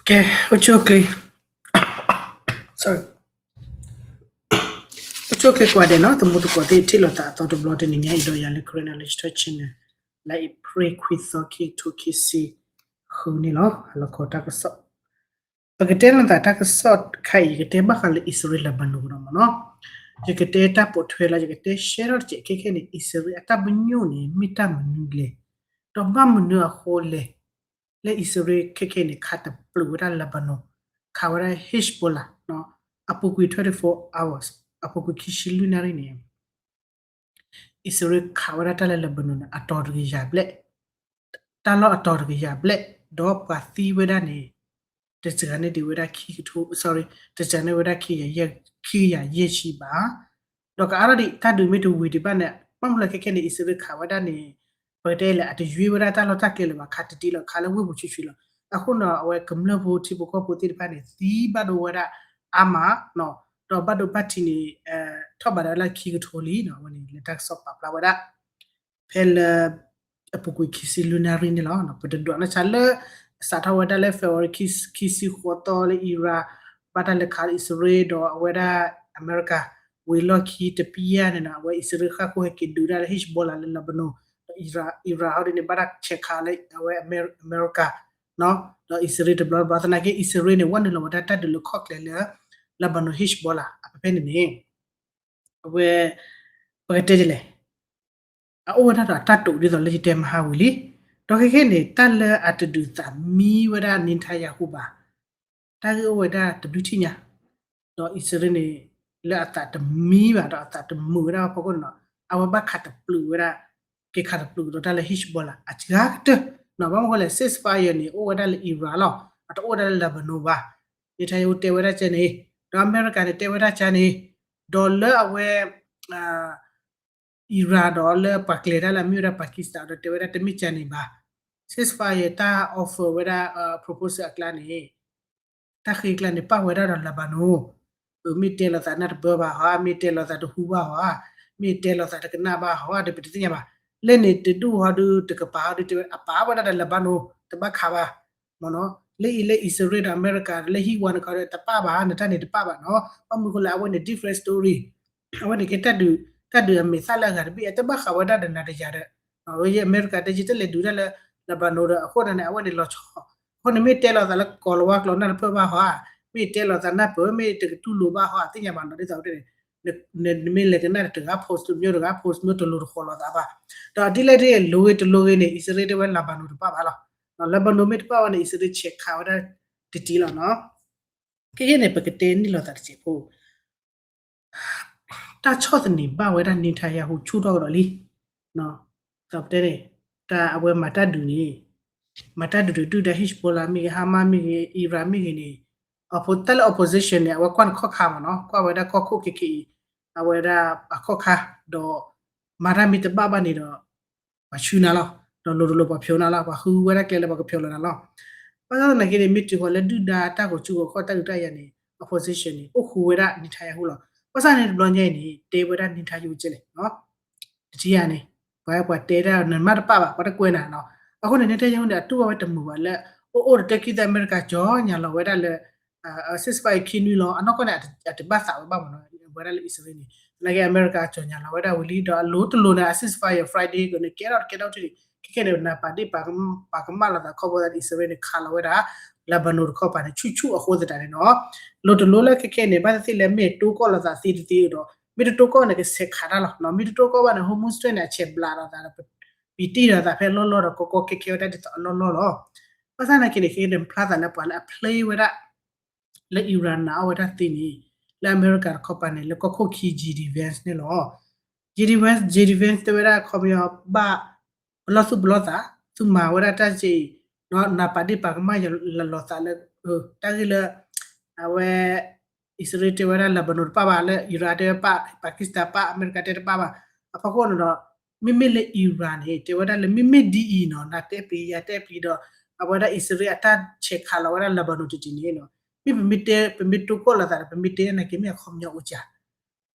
ကဲ, အိၣ်ဆူၣ်အိၣ်ချ့, အိၣ်ဆူၣ်အိၣ်ချ့ကိးဂၤဒဲးနီၤ, သမူသကိးသ့ၣ် ထံၣ်လိာ်သးအသီတဘျီတနံၤညါအံၤဒီး ယၤလၢ Karen English Teaching န့ၣ် လါအ့ဖြ့ၣ်ခွံသီ ခံကထိခံဆံဃုန့ၣ်လီၤ. ဟါလီၤခီတၢ်ကစီၣ်, ပကတဲလိာ်သးတၢ်ကစီၣ်တခါအံၤ ယကတဲဘၣ်ဃးလၢအံၣ်စရ့လး Lebanon ကဒီးမ့ၢ်နီၤ. ယကတဲတၢ်ပိာ်ထွဲလီၤ, ယကတဲရှဲထီၣ်တစဲးခဲခဲန့ၣ် အံၣ်စရ့လးအတၢ်ပညိၣ်န့ၣ် မ့ၢ်တၢ်မနုၤလဲၣ်, ဒီးဘၣ်မနုၤအဃိလဲၣ်, လၢအံၣ်စရ့လးခဲခဲန့ၣ် ခးတပျုာ်ဝဲဒၣ် Lebanon, ခးဝဲဒၣ် Hezbollah အပူၤကွံာ် twenty-four hours, အပူၤကွံာ်ခံဆံလွံၢ်နၣ်ရံၣ်န့ၣ် အံၣ်စရ့လးခးဝဲဒၣ်တၢ်လၢ Lebanon န့ၣ် အတီၤတကယၤဘျဲၣ်, တၢ်လီၢ်အတီၤတကယၤဘျဲၣ်, ဒီးပှၤသံဝဲဒၣ်န့ၣ် တစှၤန့ၢ်ဒံးဝဲဒၣ်ခံကထိ, sorry, တစှၤန့ၢ်ဝဲဒၣ်ခံကယၤယဲၢ်ဆံဘၣ်. ဒီးကအါထီၣ်ဒံး တၢ်ဒုးမ့ၢ်တဝံၤဒံးဘၣ်န့ၣ် ဘၣ်မနုၤလၢခဲခဲန့ၣ် အံၣ်စရ့လးခးဝဲဒၣ်န့ၣ် ပကတဲလဲၣ် အတယွ့ဝဲဒၣ်တၢ်လီၢ်တၢ်ကျဲလၢၤဘၣ်, ခးတဒံလီၤ, ခးလၢဝ့ၢ်ပူၤဆံးဆံးလီၤ. အဃိန့ၣ် အဝဲကမျၢၢ်ဖိထံဖိကီၢ်ဖိသ့ၣ်တဖၣ်န့ၣ် သံဘၣ်ဒိဝဲဒၣ်အါမး, ဒီးဘၣ်ဒိဘၣ်ထံးန့ၣ် ထီၣ်ဘးဒၣ်လၢခံကထိလံန့ၣ် အဝဲန့ၣ် လၢတၢ်ကစီၣ်ပာ်ဖျါဝဲဒၣ် ဖဲလၢ အပူၤကွံာ်ခံဆံလွံၢ်နၣ်ရံၣ်န့ၣ်လီၤ. ပတဒွးနီၢ်ဆါလၢ စးထီၣ်ဝဲဒၣ်လၢ February ခံဆံဃိးသီလၢ Iran ဘၣ်တၢ်လဲၤခးလၢအံၣ်စရ့လး ဒီးအဝဲဒၣ်အမဲရကၤ ဝံၤလီၢ်ခံတပျၢ်န့ၣ်နီၤ အဝဲအံၣ်စရ့လးဃၣ်ခိၣ်ဟဲက့ၤဒုးဒၣ်လၢ Hezbollah လၢ Lebanon, ဒီး Iran ဟီဒ်န့ၣ် ဘၣ်တၢ်ဆဲးခးလၢအဝဲအမဲရကၤ ဒီးအံၣ်စရ့လးတဘျီတဘျီ သနာ်က့ အံၣ်စရ့လးန့ၣ် ဝဲနုာ်လီၤဝဲဒၣ်တၢ်ဒုးလၢခီၣ်ကျဲလၢ Lebanon Hezbollah အဖဲဖဲန့ၣ်န့ၣ် အဝဲ ပကတဲဒ်လဲၣ် အအိၣ်ဝဲဒၣ်ဒီးအတၢ်တိာ်ဒ်သိးလၢယတဲမဟါဝံၤလံ. ဒီးခဲခဲန့ၣ် တၢ်လၢအတဒုးသးမံဝဲဒၣ် Netanyahu ဘၣ်, တၢ်ဂ့ၢ်အိၣ်ဝဲဒၣ်တဘျုးထံၣ်ညါ, ဒီးအံၣ်စရ့လးန့ၣ် လၢအသးတမံဘၣ် ဒီးအသးတမုာ်ဝဲဒၣ်အဖီခိၣ်န့ၣ်နီၤ အဝဲဘၣ်ခးတပျုာ်ဝဲဒၣ် က့ၤခးတပျုာ်ကဒီးတၢ်လၢ Hezbollah အစှၤကတၢၢ်, ဘၣ်မနုၤဃိလဲၣ် ceasefire န့ၣ် အိၣ်ဝဲဒၣ်လၢ Iran လီၤ, အတအိၣ်ဝဲဒၣ်လၢ Lebanon ဘၣ်. Netanyahu တဲဝဲဒၣ်ကဲန့ၣ်, ဒီးအမဲရကၤန့ၣ် တဲဝဲဒၣ်ကဲန့ၣ်, ဒီးလၢအဝဲ Iran ဒီးလၢပှၤကျဲၤတၢ်လၢအမ့ၢ်ဝဲဒၣ် Pakistan ဒီးတဲဝဲဒၣ်တမ့ၢ်ကဲန့ၣ်ဘၣ်. ceasefire တၢ် offer ဝဲဒၣ် proposal အကျါန့ၣ် တၢ်ဃ့ကျါန့ၣ် ပာ်ဝဲဒၣ်ဒီး Lebanon, မ့ၢ်တဲလိာ်သးနၢ်တပၢၢ်ဘၣ်ဟီ, မ့ၢ်တဲလိာ်သးတဟူဘၣ်ဟီ, မ့ၢ်တဲလိာ်သးတကနၣ်ဘၣ်ဟီ, ဒီးပတသ့ၣ်ညါဘၣ်. လၢန့ၣ်တဒူၣ်ဟီဒုးတကပၤဟီဒုးတဲဝဲ အပာ်ဝဲဒၣ်ဒီး Lebanon တဘၣ်ခးဘၣ် မ့ၢ်နီၤ. လၢအံၤလၢအံၣ်စရ့လးဒီးအမဲရကၤလၢဟံၣ်ဝါန့ၣ်ခီဒီး တပာ်ဘၣ် နတၢ်န့ၣ်တပာ်ဘၣ်နီၤ. ဘၣ်မနုၤဃိလဲၣ် အဝဲန့ၣ် different story, အဝဲန့ၣ်ကဲတၢ်ဒုး တၢ်ဒုးအမဲာ်သၣ်လၢအဂၤတဘ့ၣ် အတဘၣ်ဃးဝဲဒၣ်ဒီးနၤဒီးယၤဒီး အဝဲအမဲရကၤတဲယတလဲၤဒုးတၢ်လၢ Lebanon ဒီး အဃိန့ၣ် အဝဲန့ၣ်လီၤဆီ, အဃိန့ၣ်မ့ၢ်တဲလိာ်သးလၢကီၤလၤဝါကျိာ်နၢ်တပၢၢ်ဘၣ်ဟီဧါ, မ့ၢ်တဲလိာ်သးနၢ်ပၢၢ် မ့ၢ်တကတူၢ်လိာ်ဘၣ်ဟီဧါ သ့ၣ်ညါဘၣ်နီၤ ဒ်သိးတဲန့ၣ် နမ့ၢ်လဲၤကနၣ်တဂၤ post တမျိုးတဂၤ post မျိုးတလိၤတဃီၤလိာ်သးဘၣ်. ဒီးဒ်လဲၣ်ဒ်လဲၣ် လိၤဂ့ၤတလိၤဂ့ၤန့ၣ် အံၣ်စရ့လးတဲဝဲ Lebanon တပာ်ဘၣ်လီၤ. Lebanon မ့ၢ်တပာ်ဘၣ်န့ၣ် အံၣ်စရ့လးဆဲးခးဝဲဒၣ်တတံၤလီၤနီၤ. ခဲအံၤန့ၣ် ပကတဲန့ၢ်လိာ်သးတစဲးဖိ တၢ်ဆီၣ်သနံးဘၣ်ဝဲဒၣ် Netanyahu ဆူၣ်ထီၣ်ကဒီးလံ. ဒီးပတဲန့ၣ် တၢ်အဝဲမၤတၢ်ဒုးန့ၣ် မၤတၢ်ဒုးတဒုၣ်ဒါ Hezbollah မ့ၢ်ဂ့ၤ Hamas မ့ၢ်ဂ့ၤ Iran မ့ၢ်ဂ့ၤန့ၣ် တၢ်လၢ opposition န့ၣ် အဝဲကွၢ်န့ၣ်ခီၣ်ခါမ့ၢ်နီၤ ကွၢ်ဝဲဒၣ်ကီၢ်ခိၣ်ခဲခဲအံၤ အဝဲဒၣ်အခီၣ်ခါ ဒီး မၤတၢ်မ့ၢ်တဘၣ်ဘၣ်န့ၣ်ဒီး ပှၤဆူနၤလီၤ. ဒီးလိၤတလိၤပှၤဖျိနၤလီၤ ပှၤဃုဝဲဒၣ်ကျဲလၢပှၤကဖျိလီၤနၤလီၤ. ဘၣ်ဆၣ်သနာ်က့န့ၣ် မ့ၢ်တုၤဃီၤလၢဒုၣ်ဒါတၢ်ဂီၤဆူဂီၤခီၣ်တၢ်ဒုးတၢ်ယၤန့ၣ် opposition န့ၣ် အိၣ်ဃူဝဲဒၣ် Netanyahu လီၤ. ဘၣ်ဆၣ်န့ၣ်တဘျီညါအံၤန့ၣ် တဲဝဲဒၣ် Netanyahu ကဲလဲၣ် တထံၣ်ဧါန့ၣ် ပှၤပှၤတဲဒၣ်နမ့ၢ်တပာ်ဘၣ် ပှၤတကွဲးနၤနီၤ. အဃိန့ၣ် Netanyahu န့ၣ် အတူၢ်ဘၣ်ဝဲတမုာ်ဘၣ်လၢ အိၣ်အိၣ်တတဲခံသၢ အမဲရကၤကၠီၤညါလီၤဝဲဒၣ်လၢ ceasefire ခံနွံလီၤ အနီၢ်ကီၢ်န့ၣ် အတဘၣ်သးဝဲဘၣ်မ့ၢ်နီၤ ဝဲဒၣ်လၢအံၣ်စရ့လးန့ၣ် သနာ်က့အမဲရကၤကၠီၤညါလီၤဝဲဒၣ်ဝံၤလံ ဒီးအလိၤတလိၤန့ၣ် အ ceasefire Friday ကန့ၣ် ကဲထီၣ်တကဲထီၣ်ထံၣ်န့ၣ် ခဲခဲန့ၣ် နၢ်ပာ်ဒ့ၣ် ပာ်ကမၣ်လိာ်သးခီဖျိသတး အံၣ်စရ့လးန့ၣ် ခးလီၤဝဲဒၣ် Lebanon တခီပၤန့ၣ် ဆူၣ်ဆူၣ်အဃိသတးန့ၣ်နီၤ လိၤတလိၤလၢခဲခဲန့ၣ် ဘၣ်သ့ၣ်သ့ၣ်လၢမ့ၢ်တိကိၢ်လိာ်သးသ့တသ့ဒီး မ့ၢ်တတိကိၢ်န့ၣ် ကဆဲးခးတၢ်လီၤ မ့ၢ်တတိကိၢ်ဘၣ်န့ၣ် Hormuz Strait န့ၣ် အဆဲးဘျးဒီးသးဒီး ပံၤတံၢ်ဒီးသးဖဲအလီၢ်လီၢ်ဒီး ကီကီခဲခဲဝဲဒၣ်ဒ်သိးအလီၢ်လီၢ်လီၤ. ဘၣ်ဆၣ်သနာ်က့န့ၣ် ခဲခဲန့ၣ် ဖျါသးလၢပှၤလၢအ play ဝဲဒၣ် လၢ Iran နာ်အီၣ်ဝဲဒၣ်သ့န့ၣ် လၢအမဲရကၤတခီပၤန့ၣ် လၢကီၢ်ခိၣ်ခံ JD Vance န့ၣ်လီၤ. JD Vance, JD Vance တဲဝဲဒၣ်ခီပညီ ဘၣ်ပလီၢ်သူၣ်ပလီၢ်သး သုမၤဝဲဒၣ်တၢ်စ့အံၤ နပာ်ဒ့ၣ်ပာ်ကမၣ်ယၤလီၤသးလၢ တၢ်ဂ့ၢ်လၢ အဝဲ အံၣ်စရ့လးတဲဝဲဒၣ် Lebanon တပၣ်ဘၣ် လၢ Iran တဲဝဲ Pakistan ပၣ် အမဲရကၤတဲတပၣ်ဘၣ် အဖီခိၣ်န့ၣ်ဒီး မ့မ့ၢ်လၢ Iran န့ၣ် တဲဝဲဒၣ်လၢမ့မ့ၢ်ဒ်အံၤနီၤ နတဲပျံၤယၤတဲပျံၤဒီး အဝဲဒၣ်အံၣ်စရ့လးအတၢ်ဆဲးခးလီၤဝဲဒၣ် Lebanon တတံၤန့ၣ်နီၤ မ့ၢ်ပမ့ၢ်တဲ ပမ့ၢ်တိၢ်ကီၣ်လိာ်သးဒီး ပမ့ၢ်တဲနာ်က့ မ့ၢ်အခီပညီအိၣ်ကၢ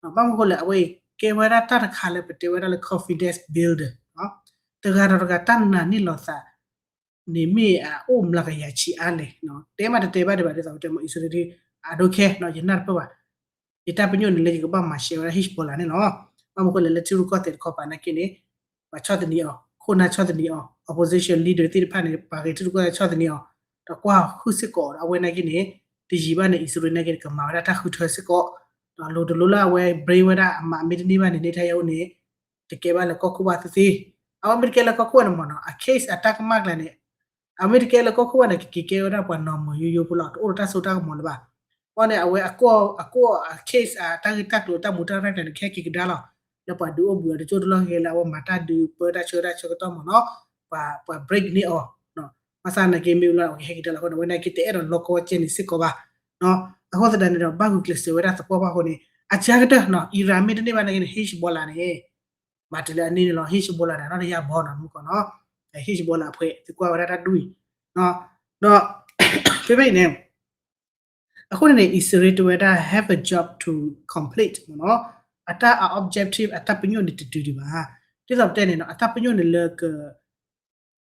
ဘၣ်မနုၤဃိလဲၣ် အဝဲအံၤကဲဝဲဒၣ်တၢ်တခါလၢပတဲဝဲဒၣ်လၢ confidence builder တဂၤဒီးတဂၤတၢ်နာ်န့ၢ်လိာ်သး န့ၣ်မ့ၢ်အအိၣ်မျးကယၤဆံးအါလဲၣ်, တဲမးတတဲဘၣ်ဒံးဘၣ်ဒ်သိးပတဲမ့ၢ်အံၣ်စရ့လး I don't care ယနၢ်တပၢၢ်ဘၣ်, ယတၢ်ပညိၣ်န့ၣ်လၢယကဘၣ်မၤရှဲဝဲဒၣ် Hezbollah န့ၣ်လီၤ. ဘၣ်မနုၤဃိလဲၣ် လၢထံရူၢ်ကီၢ်သဲးတခီပၤနာ်က့န့ၣ် ပှၤဆီၣ်သနံးအီၤ, ခိၣ်နၢ်ဆီၣ်သနံးအီၤ, opposition leader သ့ၣ်တဖၣ်န့ၣ် ပှၤဂ့ၤထံရူၢ်ကီၢ်သဲးဆီၣ်သနံးအီၤ, ဒီးကွၢ်ဟုၣ်စ့ၢ်ကီးဒီး အဝဲနာ်က့န့ၣ် တယံာ်ဘၣ်န့ၣ် အံၣ်စရ့လးနာ်က့န့ၣ် ကမၤဝဲဒၣ်တၢ်ဃုထၢစ့ၢ်ကီး, ဒီးလိၤတလိၤလၢအဝဲ break ဝဲဒၣ်အမၤမ့ၢ်တန့ၢ်ဘၣ်န့ၣ် Netanyahu န့ၣ် တကဲဘၣ်လၢကီၢ်ခိၣ်ဘၣ်သ့သ့, အဝဲမ့ၢ်တကဲလၢကီၢ်ခိၣ်ဘၣ်န့ၣ်မ့ၢ်နီၤ အ case အတၢ်ကမၣ်ကျါန့ၣ် အမ့ၢ်တကဲလၢကီၢ်ခိၣ်ဘၣ်န့ၣ် ကက့ၤကဲဝဲဒၣ်ပှၤနီၢ်မီၢ်ယိယိဖိလီၤ, တအိၣ်ဒီးတၢ်စိတၢ်ကမီၤလၢၤဘၣ်. အဃိန့ၣ် အဝဲအကီၢ် အကီၢ်အ case အတၢ်ဂ့ၢ်တၢ်ကျိၤတၢ်မူတၢ်ရဲၣ်ကျဲၤန့ၣ် ကဟဲက့ၤကဒါလီၤ, လၢပှၤဒုးအိၣ်ဘှံးအီၤတကၠိၢ်တလီၢ်ဂ့ၤလၢအဝဲမၤတၢ်ဒုးပၢတၢ်ဆၢတၢ်ဆၢကတီၢ်မ့ၢ်နီၤ, ပှၤ ပှၤ break န့ၢ်အီၤ ဘၣ်ဆၣ်နာ်က့မ့ၢ်ဝဲလီၤ အဝဲကဟဲက့ၤကဒါလီၤအဃိန့ၣ် အဝဲနာ်က့တအဲၣ်ဒိးလီကဝီၤကဲန့ၣ်စ့ၢ်ကီးဘၣ်. အဃိသတးန့ၣ်ဒီး ဘၣ်ဂုာ်ကျဲးစၢးဝဲဒၣ်သပှၢ်ပှၢ်အဃိန့ၣ် အကါကတၢၢ်နီၤ Iran မ့ၢ်တန့ၢ်ဘၣ်နာ်က့န့ၣ် Hezbollah န့ၣ် မၤတ့ၢ်လၢအန့ၢ်န့ၣ်လီၤ, Hezbollah န့ၣ် နီၢ်တယၢ်ဘီနီၤ မုၢ်ကီၢ်နီၤ, Hezbollah အဖှဲး သုကွၢ်ဝဲဒၣ်တၢ်ဒူၣ်အံၤ, ဒီး ဖဲဖဲအံၤန့ၣ် အဃိန့ၣ်န့ၣ် အံၣ်စရ့လးတဲဝဲဒၣ် have a job to complete မ့ၢ်နီၤ, အတၢ်အ objective အတၢ်ပညိၣ်န့ၣ်တတုၤဒံးဘၣ်, ဒ်သိးပတဲန့ၣ်နီၤ အတၢ်ပညိၣ်န့ၣ်လၢ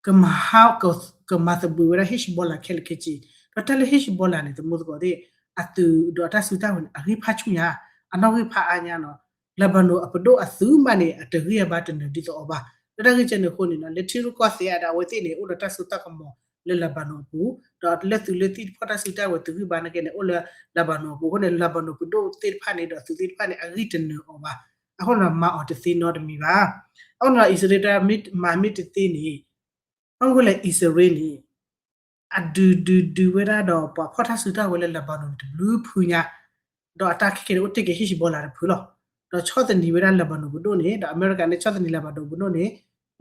ကမၤဟး ကမၤသဘှံးဝဲဒၣ် Hezbollah ခဲလၢာ်ခဲဆ့, ဒီးတၢ်လၢ Hezbollah န့ၣ် သမူသကိးသ့ၣ် အသုးဒီးအတၢ်စုတၢ်ဝဲၤန့ၣ် အဂံၢ်ဖးဆူၣ်ညါ, အနီၣ်ဂံၢ်ဖးအါညါနီၤ, Lebanon အပဒိၣ်အသုးမးန့ၣ် အတဂံၢ်အဘါတနၢၤဒ်သိးအီၤဘၣ်. လၢတၢ်ဂ့ၢ်ကဲန့ၣ်အဃိန့ၣ်နီၤ လၢထံရူၢ်ကီၢ်သဲးအံၤဒီး အဝဲသ့ၣ်န့ၣ် အိၣ်ဒီးတၢ်စိတၢ်ကမီၤလၢ Lebanon အပူၤ, ဒီးလၢသုးလၢသံၣ်တဖၣ်တၢ်စုတၢ်ဝဲၤတဂံၢ်ဘါနာ်က့န့ၣ် အိၣ်လၢ Lebanon အပူၤအဃိန့ၣ် Lebanon ပဒိၣ်သ့ၣ်တဖၣ်န့ၣ်ဒီးသုးသ့ၣ်တဖၣ်န့ၣ် အဂံၢ်တနၢၤအီၤဘၣ်. အဃိန့ၣ်ဒီး မၤအီၤတသ့နီတမံၤဘၣ်. အဃိန့ၣ်ဒီး အံၣ်စရ့လးမ့ၢ်မၤမ့ၢ်တသ့န့ၣ် ဘၣ်မနုၤဃိလဲၣ် အံၣ်စရ့လးန့ၣ် အဒုးဒုးဒုးဝဲဒၣ်ဒီးပှၤဖီၣ်တၢ်စုတၢ်ဝဲၤလၢ Lebanon တဘျုးဖုညါ, ဒီးအတၢ်ခဲကဲန့ၣ် အိၣ်တ့ၢ်က့ၤ Hezbollah တဖုလီၤ. ဒီးဆီၣ်သနံးဝဲဒၣ် Lebanon ပဒိၣ်န့ၣ် ဒီးအမဲရကၤန့ၣ်ဆီၣ်သနံး Lebanon ပဒိၣ်န့ၣ်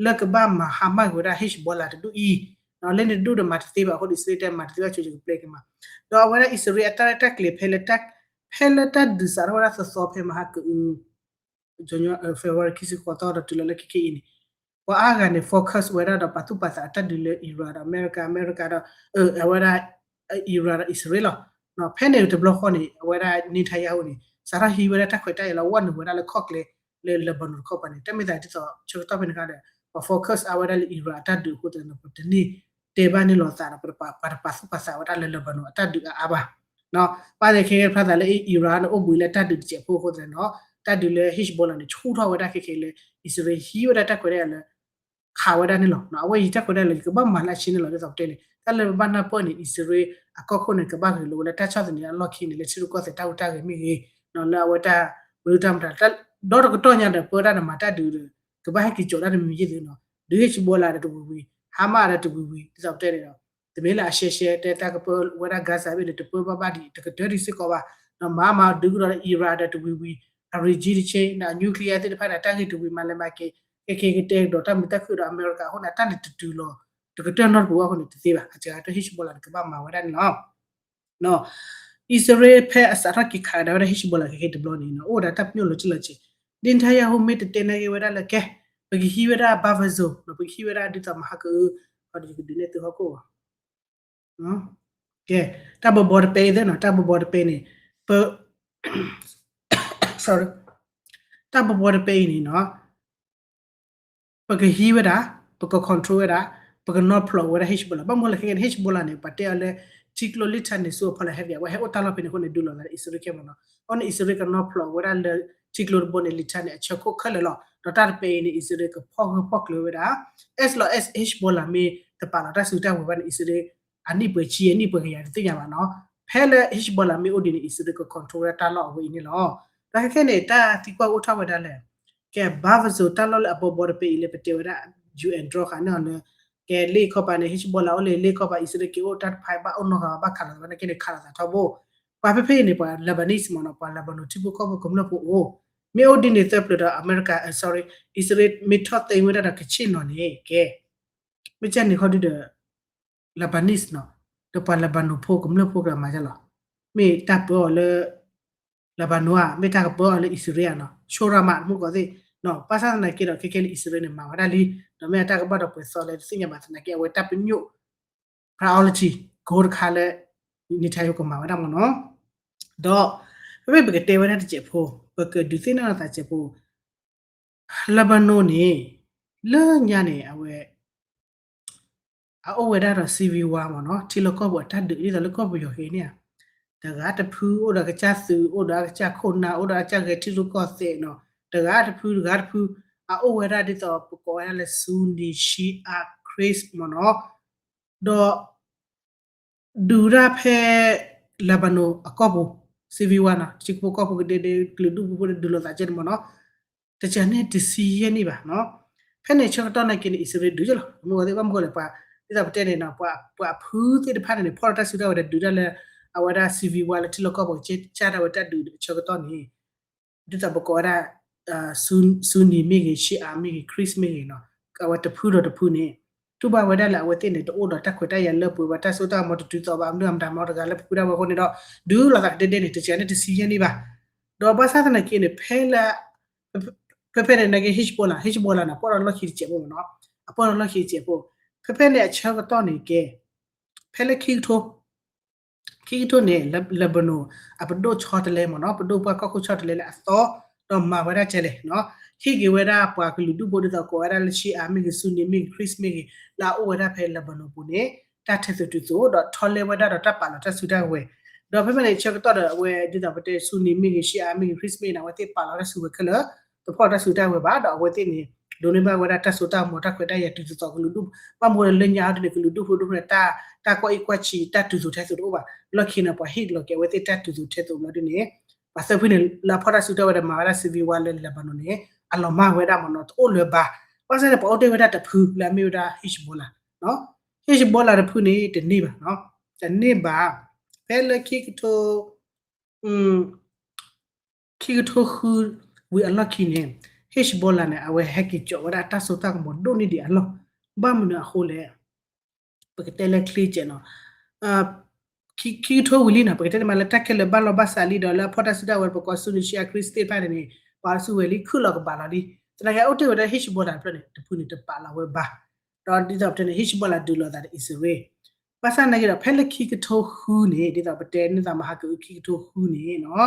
လၢကဘၣ်မၤဟါမၢ်က့ၤဝဲဒၣ် Hezbollah တဒူၣ်အံၤ, လၢန့ၣ်တဒူၣ်ဒီးမၤတသ့ဘၣ်အဃိဒီး အံၣ်စရ့လးတဲမၤတသ့ဘၣ်ဆိကပျဲက့ၤမး, ဒီးအဝဲဒၣ်အံၣ်စရ့လးအတၢ်ရဲၣ်တၢ်ကျဲၤဖဲလၢ ဖဲလၢတၢ်ဒုးစးထီၣ်ဝဲဒၣ်သီသီဖဲမဟါကအု February ခံဆံဃိးသီဒီးတုၤလီၤလၢခဲခဲအံၤန့ၣ် ပှၤအါဂၤန့ၣ် focus ဝဲဒၣ်ဒီးပာ်သူၣ်ပာ်သးအတၢ်ဒုးလၢ Iran ဒီးအမဲရကၤ, အမဲရကၤဒီး အဝဲဒၣ် Iran ဒီးအံၣ်စရ့လးလီၤ. ဖဲန့ၣ်တဘျီဃီန့ၣ် အဝဲဒၣ် Netanyahu န့ၣ် စးထီၣ်ဟံးဝဲဒၣ်တၢ်ခွဲးတၢ်ယာ်လၢဝဲနုာ်ဝဲဒၣ်လၢခီၣ်ကျဲလၢ Lebanon တခီပၤန့ၣ် တၢ်မ့ၢ်သးဒ်သိးဆၢကတီၢ်ဖဲန့ၣ်ခါဒီး ပှၤ focus အါဝဲဒၣ်လၢ Iran အတၢ်ဒုးအဃိသတးန့ၣ် ပတန့ၢ်တဲဘၣ်န့ၢ်လိာ်သးဒီး ပှၤတပာ်သူၣ်ပာ်သးဝဲဒၣ်လၢ Lebanon အတၢ်ဒုးအါအါဘၣ်. ဘၣ်သ့ၣ်ခဲကဲဖျါသးလၢ Iran န့ၣ် အိၣ်ဘှံးလၢတၢ်ဒုးတစဲးဖိအဃိသတးန့ၣ် တၢ်ဒုးလၢ Hezbollah န့ၣ် ဆူၣ်ထီၣ်ဝဲဒၣ်ခဲခဲလၢ အံၣ်စရ့လးဟံးဝဲဒၣ်တၢ်ခွဲးတၢ်ယာ်လၢ ခးဝဲဒၣ်န့ၣ်လီၤ. အဝဲအံၤတၢ်ခွဲးတၢ်ယာ်လၢ ယကဘၣ်မၤလၢအဆ့န့ၣ်လီၤ ဒ်သိးပတဲန့ၣ် တၢ်လၢပဘၣ်နၢ်ပၢၢ်န့ၣ် အံၣ်စရ့လးအကီၢ်ခိၣ်န့ၣ် ကဘၣ်ဂ့ၤလိာ်ဝဲလၢတၢ်ဆီၣ်သနံးအလီၢ်ခံန့ၣ် လၢထံရူၢ်ကီၢ်သဲးတၢ်ဟူးတၢ်ဂဲၤမ့ၢ်ဂ့ၤ လၢအဝဲတၢ်မနုၤတၢ်မတၤ ဒီတကတီၢ်ညါဒီးပၢတၢ်ဒီးမၤတၢ်ဒုးဒီး ကဘၣ်ဟဲက့ၤကၠီးတၢ်တမံၤမံၤယ့ၢ်သုနီၤ ဒုး Hezbollah ဒီးတဝံၤဝံၤ Hamas ဒီးတဝံၤဝံၤ ဒ်သိးပတဲန့ၣ်ဒီး တမ့ၢ်လၢအရှဲရှဲတဲတၢ်ကပၢဝဲဒၣ် Gaza ဘ့ၣ်န့ၣ် တပၢဘၣ်ဘၣ်ဒံး တကတၢၢ်ဒံးစ့ၢ်ကီးဘၣ် ဒီးမၤမၤဒုးကဒီးလၢ Iran ဒီးတဝံၤဝံၤ အ regime change ဒီးအ nuclear သ့ၣ်တဖၣ်န့ၣ် တၢ်ဂ့ၢ်တဝံၤမၤလဲၤမၤက့ၤ ကဲကဲကတဲကဒီးတၢ်မုာ်တၢ်ခုၣ်ဒီးအမဲရကၤအဃိန့ၣ် တၢ်န့ၣ်တတုၤလီၤ တကတၢၢ်နီတပူၤအဃိန့ၣ် တသ့ဘၣ် အစှၤကတၢၢ် Hezbollah န့ၣ် ကဘၣ်မၤဝဲဒၣ်န့ၣ်လီၤ. အံၣ်စရ့လးဖဲအစးထီၣ်က့ၤခးကဒါဝဲဒၣ် Hezbollah ခဲခဲတဘျီန့ၣ် အိၣ်ဒီးတၢ်ပညိၣ်လီၤတံၢ်လီၤဆဲး Netanyahu မ့ၢ်တတဲနာ်က့ဝဲဒၣ်လၢကဲ ပကဟံးဝဲဒၣ် buffer zone ပကဟံးဝဲဒၣ်ဒ်သိးမဟါကအု ဒီးယကဒုးနဲၣ်သုဟီၣ်ခိၣ် ကဲ တၢ်ဘီဘီတပဲအံၤသ့ၣ်နီၤ တၢ်ဘီဘီတပဲန့ၣ် ပ sorry တၢ်ဘီဘီတပဲအံၤန့ၣ်နီၤ ပကဟံးဝဲဒၣ် ပက control ဝဲဒၣ် ပကနီၢ်ဖျိးဝဲဒၣ် Hezbollah ဘၣ်မနုၤလဲၣ်ခဲကဲန့ၣ် Hezbollah န့ၣ် ပှၤတဲအီၤလၢ ထံကျိ Litani စူအဖီလာ်ဟဲက့ၤ အဝဲဟဲအိၣ်တၢ်လီၢ်ဖဲန့ၣ်အဃိန့ၣ် ဒုးလိာ်သးလၢအံၣ်စရ့လးခဲမ့ၢ်နီၤ အဃိန့ၣ် အံၣ်စရ့လးကနီၢ်ဖျိးဝဲဒၣ်လၢ ထံကျိတဘိန့ၣ် Litani အဆၢခိၣ်ခဲလၢာ်လီၤ ဒီးတၢ်တပဲအံၤန့ၣ် အံၣ်စရ့လးကဖီၣ်ဂၢၢ်ဖီၣ်ကျၢၤဝဲဒၣ် as long as Hezbollah မ့ၢ်တပာ်လီၤတၢ်စုတၢ်ဝဲၤဘၣ်န့ၣ် အံၣ်စရ့လး အနံၣ်ပှဲၤဆံ အနံၣ်ပှဲၤကယၤတသ့ၣ်ညါဘၣ်နီၤ ဖဲလၢ Hezbollah မ့ၢ်အိၣ်ဒံးန့ၣ် အံၣ်စရ့လးက control ဝဲဒၣ်တၢ်လီၢ်အဝဲအံၤန့ၣ်လီၤ ဒီးခဲခဲန့ၣ် တၢ်သံကွၢ်အိၣ်ထီၣ်ဝဲဒၣ်လဲၣ် ကဲ buffer zone တၢ်လီၢ်လၢအဘီဘီတပဲအံၤလၢပတဲဝဲဒၣ် UN draw ဃာ်န့ၢ်အီၤလၢ ကဲလ့ၣ်ခီပၤန့ၣ် Hezbollah အိၣ်လၢလ့ၣ်ခီပၤ အံၣ်စရ့လးက့ၤအိၣ်တၢ်တဖၣ်ဘၣ်အိၣ်နီၢ်ဂၤဘၣ်ခးလိာ်သးဝဲနာ်က့န့ၣ် ခးလိာ်သးထီဘိ ပှၤဖဲဖဲအံၤန့ၣ် ပှၤ Lebanese မ့ၢ်နီၤ ပှၤ Lebanon ထံဖိကီၢ်ဖိကမျၢၢ်ဖိအိၣ် မ့ၢ်အိၣ်ဒ်န့ၣ်သၢပျၢၤဒီး အမဲရကၤ sorry အံၣ်စရ့လးမ့ၢ်ထီၣ်သိမ်းဝဲဒၣ်ဒီးကဆ့ၣ်နီၤန့ၣ် ကဲ မ့ၢ်ကန့ၣ်ခီဒုဒီး Lebanese နီၤ, ဒီးပှၤ Lebanon ဖိကမျၢၢ်ဖိကမၤဒ်လဲၣ်, မ့ၢ်တၢ်ပၢအီၤလၢ Lebanon ဧါ, မ့ၢ်တၢ်ကပၢအီၤလၢအံၣ်စရ့လးဧါနီၤ, ဆိရၤမး တမူတကိးသ့ၣ်, ဘၣ်ဆၣ်သနာ်က့ဒီး ခဲကဲလၢအံၣ်စရ့လးန့ၣ် မၤဝဲဒၣ်လံ, ဒီးမ့ၢ်အတၢ်ကဘၣ်ဒီးပှဲၤသီလဲၣ်တသ့ၣ်ညါဘၣ်သနာ်က့ အဝဲတၢ်ပညိၣ် priority ကိတခါလၢ Netanyahu ကမၤဝဲဒၣ်မ့ၢ်နီၤ, ဒီး ဖဲမ့ၢ်ပကတဲဝဲဒၣ်တစဲးဖိ, ပကဒုးသ့ၣ်နီၣ်သးတစဲးဖိ Lebanon န့ၣ် လၢညါန့ၣ် အဝဲ အအိၣ်ဝဲဒၣ်ဒီး civil war မ့ၢ်နီၤ, ထံလီၢ်ကီၢ်ပူၤအတၢ်ဒုး ဒ်သိးလၢကီၢ်ပယီၤဟဲန့ၣ်ဧါ, တဂၤတဖု အိၣ်ဒီးအကစၢ်သုး အိၣ်ဒီးအကစၢ်ခိၣ်နၢ် အိၣ်ဒီးအကစၢ်ဂဲၤထံရူၢ်ကီၢ်သဲးနီၤ, တဂၤတဖု တဂၤတဖု အအိၣ်ဝဲဒၣ်ဒ်သိးပကိးဝဲဒၣ်လၢ Sunni Shia Christ မ့ၢ်နီၤ, ဒီး ဒုးတၢ်ဖဲ Lebanon အကီၢ်ပူၤ civil war နီၤ, ထံဖိကီၢ်ဖိကဒဲဒဲ ကလုာ်ဒူၣ်ဖိဖိန့ၣ် ဒုးလိာ်သးကဲန့ၣ်မ့ၢ်နီၤ, တစဲးန့ၣ်တဆံယဲၢ်နံၣ်ဘၣ်နီၤ, ဖဲန့ၣ်ဆၢကတီၢ်နာ်က့န့ၣ် အံၣ်စရ့လးဒုးကလီၤ, မ့ၢ်ဝဲသ့ၣ်ဘၣ်မ့ၢ်ဂီၢ်လဲၣ် ပှၤ ဒ်သိးပတဲန့ၣ်နီၤ, ပှၤဖုသ့ၣ်တဖၣ်န့ၣ်န့ၣ် ဖီၣ်လီၤတၢ်စုတၢ်ဝဲၤဒီးဒုးတၢ်လၢ အဝဲဒၣ် civil war လၢထံလီၢ်ကီၢ်ပူၤကစၢ်ဒၣ်ဝဲတၢ်ဒုးအဆၢကတီၢ်န့ၣ် ဒ်သိးပကိးဝဲဒၣ် Sunni မ့ၢ်ဂ့ၤ Shia မ့ၢ်ဂ့ၤ Christ မ့ၢ်ဂ့ၤနီၤ, အဝဲတဖုဒီးတဖုန့ၣ် တူၢ်ဘၣ်ဝဲဒၣ်လၢအဝဲသ့ၣ်န့ၣ် တအိၣ်ဒီးတၢ်ခွဲးတၢ်ယာ်လၢပှဲၤဘၣ်, တၢ်စိတၢ်ကမီၤတတုၤသိးဘၣ်, မနုၤအမတၤမီတဂၤလၢပဖုဒၣ်ဝဲအဃိန့ၣ်ဒီး ဒုးလိာ်သးကဒဲဒဲန့ၣ် တစဲးန့ၣ်တဆံယဲၢ်နံၣ်ဘၣ်, ဒီးဘၣ်ဆၣ်သနာ်က့န့ၣ် ဖဲလၢ ဖဲဖဲန့ၣ်နာ်က့ Hezbollah, Hezbollah န့ၣ် အပီၢ်ဒီးလီၢ်ခံတစဲးဖိမ့ၢ်နီၤ, အပီၢ်ဒီးလီၢ်ခံတစဲးဖိ, ဖဲဖဲန့ၣ်အဆၢကတီၢ်န့ၣ်ကဲ ဖဲလၢခံကထိ ခံကထိန့ၣ် Lebanon အပဒိၣ်ဆီတလဲမ့ၢ်နီၤ, ပဒိၣ်ပှၢ်ကီၢ်ခိၣ်ဆီတလဲလၢအသီ ဒီးမၤဝဲဒၣ်ကဲလဲၣ်နီၤ, ဟ့ၣ်က့ၤဝဲဒၣ်ပှၤကလုာ်ဒူၣ်ဖိဒ်သိးကိးဝဲဒၣ်လၢ Shia မ့ၢ်ဂ့ၤ Sunni မ့ၢ်ဂ့ၤ Christ မ့ၢ်ဂ့ၤ လၢအအိၣ်ဝဲဒၣ်ဖဲ Lebanon ပူၤန့ၣ် တၢ်ထဲသိးတုၤသိး ဒီးထီလဲဝဲဒၣ်ဒီးတၢ်ပာ်လီၤတၢ်စုတၢ်ဝဲၤ, ဒီးဖဲဖဲန့ၣ်ဆၢကတီၢ်ဒီးအဝဲဒ်သိးပတဲ Sunni မ့ၢ်ဂ့ၤ Shia မ့ၢ်ဂ့ၤ Christ မ့ၢ်ဂ့ၤန့ၣ် အဝဲသ့ၣ်ပာ်လီၤတၢ်စုဝဲၤခဲလၢာ်, တဖီၣ်တၢ်စုတၢ်ဝဲၤဘၣ်, ဒီးအဝဲသ့ၣ်န့ၣ် ဒိးန့ၢ်ဘၣ်ဝဲဒၣ်တၢ်စိတၢ်ကမီၤ တၢ်ခွဲးတၢ်ယာ်တုၤသိးသိးကလုာ်ဒူၣ်, ဘၣ်မနုၤလၢညါအံၤဒ်န့ၣ် ကလုာ်ဒူၣ်ဖိဒိၣ်ဖိန့ၣ် တၢ် တၢ်ကွၢ်အံၣ်ကွၢ်ဆံး တၢ်တုၤသိးထဲသိးတအိၣ်ဘၣ်, လီၢ်ခံန့ၣ် ပှၤဟ့ၣ်လီၤက့ၤအဝဲသ့ၣ်တၢ်တုၤသိးထဲသိးဘျီဒ်န့ၣ် ပှၤသၢဖုန့ၣ် လၢအဖီၣ်တၢ်စုတၢ်ဝဲၤဒီးမၤဝဲဒၣ် civil war လၢ Lebanon န့ၣ် အလီၤမၢ်ဝဲဒၣ်မ့ၢ်နီၤ, တအိၣ်လၢၤဘၣ်, ဘၣ်ဆၣ်န့ၣ် ပှၤအိၣ်တ့ၢ်ဝဲဒၣ်တဖုလၢအမ့ၢ်ဝဲဒၣ် Hezbollah နီၤ, Hezbollah တဖုန့ၣ် တန့ၢ်ဘၣ်နီၤ, တန့ၢ်ဘၣ်, ဖဲလၢခံကထိ ခံကထိဃု ဝံၤအလီၢ်ခံန့ၣ် Hezbollah န့ၣ် အဝဲဟဲက့ၤကၠီးဝဲဒၣ်တၢ်စိတၢ်ကမီၤဒိၣ်န့ၢ်ဒံးအလီၢ်, ဘၣ်မနုၤအဃိလဲၣ်, ပကတဲလၢချ့ကဲးနီၤ, ခံကထိဝံၤလံနီၤ, ပကတဲန့ၣ်မးလၢတၢ်ခဲလၢာ်ဘၣ်လီၤဘၣ်စးလံဒီး လၢအဖီၣ်တၢ်စုတၢ်ဝဲၤ ပကိး Sunni Shia Christ သ့ၣ်တဖၣ်န့ၣ်န့ၣ် ပှၤစုဝဲၤလံ ခုၣ်လီၤကဘၣ်လီၤလံ, သနာ်က့အိၣ်တ့ၢ်ဝဲဒၣ် Hezbollah တဖုန့ၣ် တပာ်လီၤဝဲဘၣ်, ဒီးဒ်သိးပတဲန့ၣ် Hezbollah ဒုးလိာ်သးဒီးအံၣ်စရ့လး ဘၣ်ဆၣ်သနာ်က့ဒီး ဖဲလၢခံကထိဃုန့ၣ် ဒ်သိးပတဲန့ၢ်သးမဟါကအုခံကထိဃုန့ၣ်နီၤ,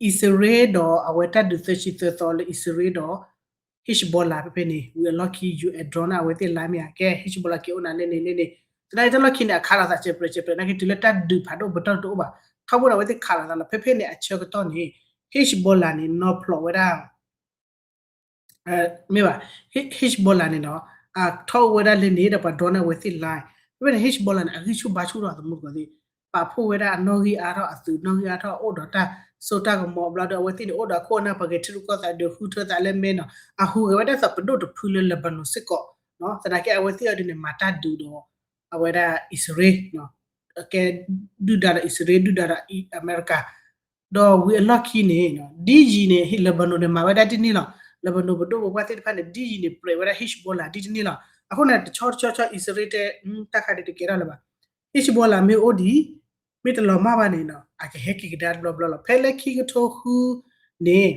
အံၣ်စရ့လးဒီးအဝဲတၢ်ဒုးသၢဆံသၢသီလၢအံၣ်စရ့လးဒီး Hezbollah ဖဲဖဲန့ၣ် ဝံၤအလီၢ်ခံ ယူၢ်အဲၣ် drone န့ၣ် အဝဲသ့ၣ်လါမ့ၢ်ဧါ, ကဲ Hezbollah က့ၤအိၣ်နၤလဲၣ်န့ၣ်လဲၣ်န့ၣ်, သနာ်က့တၢ်လီၢ်ခံန့ၣ် အခးလိာ်သးစဲးပြဲးစဲးပြဲး နာ်က့တုၤလၢတၢ်ဒုးဖးဒိၣ်ပတီၢ်တအိၣ်ဘၣ်, ထီဘိန့ၣ် အဝဲသ့ၣ်ခးလိာ်သးလီၤ, ဖဲဖဲန့ၣ်အဆၢကတီၢ်န့ၣ် Hezbollah န့ၣ် နီၤဖျိးဝဲဒၣ် မ့ၢ်ဘၣ်, Hezbollah န့ၣ်နီၤ, ထီၣ်အိၣ်ဝဲဒၣ်လၢန့ၣ်ဒီးပှၤ drone န့ၣ် အဝဲသ့ၣ်လါ, ဖဲဖဲန့ၣ် Hezbollah န့ၣ် အဂံၢ်ဆူၣ်ဘါဆူၣ်ဒီးသမူတကိးသ့ၣ်, ပာ်ဖှိၣ်ဝဲဒၣ်အနီၣ်ဂံၢ်အါထီၣ် အသုးနီၣ်ဂံၢ်အါထီၣ် အိၣ်ဒီးတၢ်စိတၢ်ကမီၤဘျီဒီး အဝဲသ့ၣ်န့ၣ် အိၣ်ဒီးအခိၣ်အနၢ် ပှၤဂဲၤထံရူၢ်ကီၢ်သဲးဒီးဃုထၢသးလၢမဲနီၤ, အဟူးဂဲၤဝဲဒၣ်သးပဒိၣ်တဖုလၢ Lebanon စ့ၢ်ကီး, သနာ်က့အဝဲသ့ၣ်အံၤဒ်န့ၣ် မၤတၢ်ဒုးဒီး အဝဲဒၣ်အံၣ်စရ့လး ကဲ ဒုၣ်ဒါဒီးအံၣ်စရ့လး ဒုၣ်ဒါဒီးအမဲရကၤ, ဒီးဝံၤအလီၢ်ခံန့ၣ် ဒ်ယံၤန့ၣ် Lebanon န့ၣ် မၤဝဲဒၣ်ဒ်န့ၣ်လီၤ, Lebanon ပဒိၣ်ပပှၢ်သ့ၣ်တဖၣ်န့ၣ် ဒ်ယံၤန့ၣ် ပြဲးဝဲဒၣ် Hezbollah ဒ်တန့ၣ်လီၤ, အဃိန့ၣ် တဆီတဆီဆီ အံၣ်စရ့လးတဲ တၢ်ခါဒ်တကဲထီၣ်လၢၤဘၣ်, Hezbollah မ့ၢ်အိၣ်ဒံး မ့ၢ်တလီၤမၢ်ဘၣ်န့ၣ်နီၤ အကဟဲက့ၤကဒါတဘျီဘျီလီၤ, ဖဲလၢခံကထိဃုန့ၣ်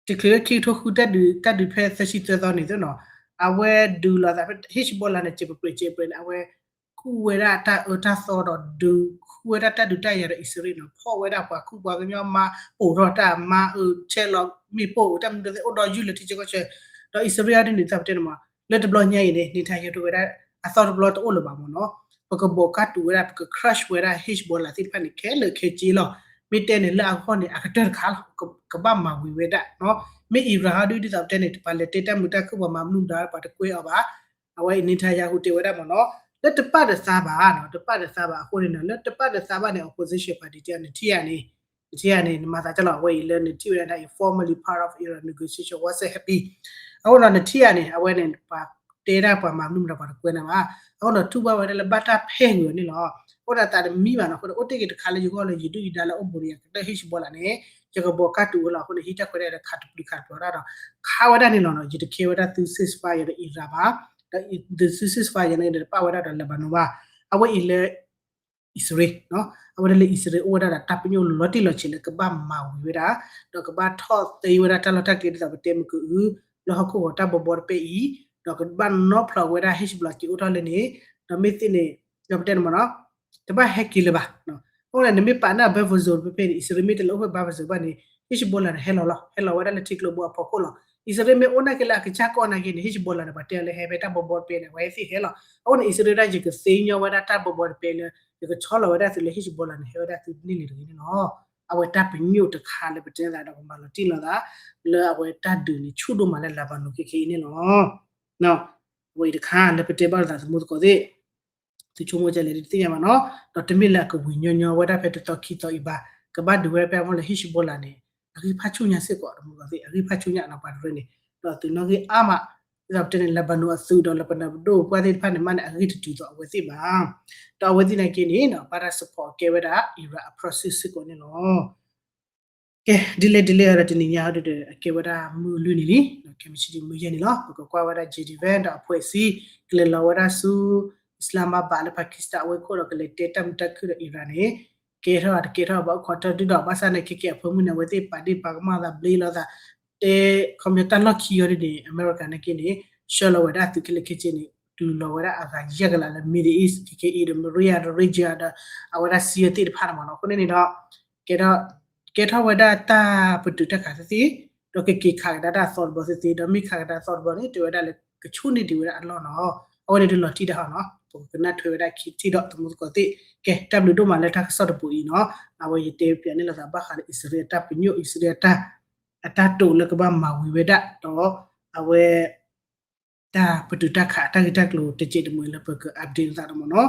တချုးလၢခံကထိဃု တၢ်ဒုးဖဲသၢဆံသၢသီန့ၣ်သ့ၣ်နီၤ, အဝဲဒုးလိာ်သး Hezbollah န့ၣ် စဲးပြဲးစဲးပြဲးန့ၣ် အဝဲ ခူၣ်ဝဲဒၣ်တၢ်အၢတၢ်သီဒီးဒုး ခူၣ်ဝဲဒၣ်တၢ်ဒုးတၢ်ယၤဒီးအံၣ်စရ့လးနီၤ, ဖီၣ်ဝဲဒၣ်ပှၤခူၣ်ပှၤကညီ မၤပိာ်ထီၣ်တၢ် မၤအၢဆဲးလီၤမ့ၣ်ပိၢ် တၢ်မနုၤသ့ၣ်အိၣ်ဒီးယုၢ်လၢထံဆၢကီၢ်ဆၢ, ဒီးအံၣ်စရ့လးဒ်န့ၣ် သးပတဲန့ၣ်မး လၢတဘျီညါအံၤန့ၣ် Netanyahu တဲဝဲဒၣ် အသီတဘျီတအိၣ်လၢၤဘၣ်မ့ၢ်နီၤ, ပကဘိးကါတူာ်ဝဲဒၣ် ပက crush ဝဲဒၣ် Hezbollah သ့ၣ်တဖၣ်န့ၣ် ခဲလၢာ်ခဲဆ့လီၤ, မ့ၢ်တဲန့ၣ်လၢအဂီၢ်န့ၣ် အကတၢၢ်တခါလီၤ, ကဘၣ်မၤဝံၤဝဲဒၣ်နီၤ, မ့ၢ် Iran ဟီဒ် ဒ်သိးပတဲန့ၣ် ပှၤလဲၤတဲတၢ်မုာ်တၢ်ခုၣ် ပှၤမၤမနုၤမတၤ ပှၤတကွဲအီၤဘၣ်, အဝဲအံၤ Netanyahu တဲဝဲဒၣ်မ့ၢ်နီၤ, လၢတပာ်တသးဘၣ်နီၤ, တပာ်တသးဘၣ်အဃိန့ၣ်နီၤ လၢတပာ်တသးဘၣ်န့ၣ် opposition party တဲနထံၣ်ဧါန့ၣ်, နထံၣ်ဧါန့ၣ် နမၤသးကလီၤ အဝဲအံၤလၢနထံၣ်ဝဲဒၣ် formerly part of Iran negotiation wasn't happy, အဃိဒီးနထံၣ်ဧါန့ၣ် အဝဲန့ၣ် ပှၤတဲဒၣ်ပှၤမၤမနုၤမတၤ ပှၤတကွဲနၤဘၣ်, အဃိဒီးထူၣ်ဘၣ်ဝဲဒၣ်လၢဘၣ်တၢ်ဖဲၣ်ဂ့ၤအီၤန့ၣ်လီၤ, အဃိဒီးသးတမံဘၣ်နီၤ, အဃိဒီး အိၣ်တ့ၢ်က့ၤတခါလၢယဂီၢ်လၢယဒုၣ်ယဒါလၢအိၣ်ဘူးဒီးယၤကတၢၢ် Hezbollah န့ၣ် ယကဘိးကါတူာ်ဝဲလီၤ, အဃိန့ၣ် ဟံးတၢ်ခွဲးတၢ်ယာ်ဒီးခးတပျုၤခးတပျီၤတၢ်ဒီး ခးဝဲဒၣ်န့ၣ်လီၤနီၤ, ယတခဲဝဲဒၣ်သု ceasefire ဒီး Iran ဘၣ်, ဒီး ceasefire န့ၣ်ဒီး တပာ်ဝဲဒၣ်ဒီး Lebanon ဘၣ်. အဝဲအံၤလၢ အံၣ်စရ့လး, အဝဲဒၣ်လၢအံၣ်စရ့လးအိၣ်ဝဲဒၣ်ဒီးတၢ်ပညိၣ်လီၤတံၢ်လီၤဆဲးလၢကဘၣ်မၤဝံၤဝဲဒၣ်, ဒီးကဘၣ်ထီၣ်သ့ဝဲဒၣ်တၢ်လီၢ်တၢ်ကျဲဒ်သိးပတဲမုၢ်ကအု လၢဟီၣ်ခိၣ်ဂီၤတၢ်ဘီဘီတပဲအံၤ, ဒီးကဘၣ်နီဖျိးဝဲဒၣ် Hezbollah က့ၤအိၣ်ထီၣ်လၢန့ၣ်, ဒီးမ့ၢ်သ့န့ၣ် ဒီးပတဲန့ၣ်မ့ၢ်နီၤ, တဘၣ်ဟဲက့ၤလၢၤဘၣ်. အဃိန့ၣ် နမ့ၢ်ပာ်နၢ် buffer zone ဖဲဖဲန့ၣ် အံၣ်စရ့လးမ့ၢ်တလဲၤအိၣ်ဖဲ buffer zone ဘၣ်န့ၣ် Hezbollah န့ၣ် ဟဲလီၤလီၤ, ဟဲလီၤဝဲဒၣ်လၢထံကျိဘိအဖီခိၣ်လီၤ. အံၣ်စရ့လးမ့ၢ်အိၣ်နာ်က့လၢအကစၢ်ကီၢ်နာ်က့န့ၣ် Hezbollah န့ၣ် ပှၤတဲအီၤလၢဟဲဖဲတၢ်ဘီဘီတပဲန့ၣ် ပှၤဟဲသ့ၣ်ဟဲလီၤ. အဃိန့ၣ် အံၣ်စရ့လးဒၣ် ယကသ့ညီဝဲဒၣ်တၢ်ဘီဘီတပဲလၢ ယကဆီလီၤဝဲဒၣ်သုလၢ Hezbollah န့ၣ် ဟဲဝဲဒၣ်သုန့ၢ်လံတဂ့ၤန့ၣ်လီၤ. အဝဲတၢ်ပညိၣ်တခါလၢပတဲသးဒီးပမၤလီၤတံၢ်လိာ်သး လၢအဝဲတၢ်ဒုးန့ၣ် ဆူၣ်ဒိၣ်မးလၢ Lebanon ခဲခဲအံၤန့ၣ်လီၤ. အဝဲအံၤတခါလၢပတဲဘၣ်လိာ်သးသမူသကိးသ့ၣ် သုဆိကမိၣ်ကလဲၣ်တသ့ၣ်ညါဘၣ်နီၤ, ဒီးတမ့ၢ်လၢအကဝံၤညီညီဝဲဒၣ်ဖဲတသီခံသီအံၤဘၣ်, ကဘၣ်ဒုးဝဲဒၣ်ဖဲအမ့ၢ်လၢ Hezbollah န့ၣ် အဂံၢ်ဖးဆူၣ်ညါစ့ၢ်ကီး သမူသကိးသ့ၣ် အဂံၢ်ဖးဆူၣ်ညါနီၤ ပှၤတရၢန့ၣ်, ဒီးသုးနီၣ်ဂံၢ်အါမး, ဒ်သိးပတဲန့ၣ် Lebanon အသုးဒီး Lebanon ပဒိၣ်ပပှၢ်သ့ၣ်တဖၣ်န့ၣ် မ့ၢ်န့ၣ် အဂံၢ်တတုၤသိးအဝဲသ့ၣ်ဘၣ်. ဒီးအဝဲသ့ၣ်နာ်က့န့ၣ် ဘၣ်တၢ် support ကဲဝဲဒၣ် Iran အ proxy စ့ၢ်ကီးန့ၣ်လီၤ. ကဲ ဒ်လဲၣ်ဒ်လဲၣ်ဒီးတနံၤညါဒီး အကဲဝဲဒၣ်မုၢ်လွံၢ်နံၤလံ, ခဲမုၢ်ဆ့ၣ်ဒ်မုၢ်ယဲၢ်နံၤလီၤ. ပကကွၢ်ဝဲဒၣ် J D Vance ဒီးအဖွဲ့အစည်း ကလဲၤလီၤဝဲဒၣ်ဆူ Islamabad လၢ Pakistan အဝဲခိၣ်ဒီး ကလဲၤတဲတၢ်မုာ်တၢ်ခုၣ်ဒီး Iran န့ၣ် ကဲထီၣ်တကဲထီၣ်ဘၣ်အိၣ်ခိးတၢ်ဒုၣ်ဒီး ဘၣ်ဆၣ်န့ၣ် ခဲကဲအဖၢမုၢ်န့ၣ် အဝဲသ့ၣ်ပာ်ဒ့ၣ်ပာ်ကမၣ်သး ဘျ့လီၤသး တဲ ခီပညီတၢ်လီၢ်ခံအံၤဒ်န့ၣ် အမဲရကၤနာ်က့န့ၣ် ဆှၢလီၤဝဲဒၣ်သုးခဲလၢာ်ခဲဆ့န့ၣ် တုၤလီၤဝဲဒၣ်အဂၤယဲၢ်ကလးလၢ Middle East ခဲခဲအံၤဒီး Maria ဒီး Region ဒီး အဝဲဒၣ် Syria သ့ၣ်တဖၣ်န့ၣ်မ့ၢ်နီၤ. အဃိန့ၣ်န့ၣ်ဒီး ကဲ ကဲထီၣ်ဝဲဒၣ်တၢ်ပတုာ်တၢ်ခးသ့သ့, ဒီးကက့ၤခးကဒါတၢ်အသီတဘီသ့သ့, ဒီးမ့ၢ်ခးကဒါအသီတဘီန့ၣ် တဲဝဲဒၣ်လၢကဆိၣ်န့ၢ်ဒံးဝဲဒၣ်အလီၢ်နီၤ. အဝဲန့ၣ်ဒုးလီၤတံၢ်ဒၣ်ဟီနီၤ. ပကကနၣ်ထွဲဝဲဒၣ်ခံထံၣ်ဒီးသမူသကိးသ့ၣ်, ကဲ တၢ်ဘျုးဒိၣ်မးလၢတၢ်ကစီၣ်တပူၤအံၤနီၤ. အဝဲယတဲပၠးန့ၢ်လိာ်သးဘၣ်ဃးလၢအံၣ်စရ့လးအတၢ်ပညိၣ် အံၣ်စရ့လးအတၢ် အတၢ်တိာ်လၢကဘၣ်မၤဝံၤဝဲဒၣ် ဒီးအဝဲ တၢ်ပတုာ်တၢ်ခးအတၢ်ဂ့ၢ်တၢ်ကျိၤတစဲးတမှဲၤလၢပက update လိာ်သးဒီးမ့ၢ်နီၤ.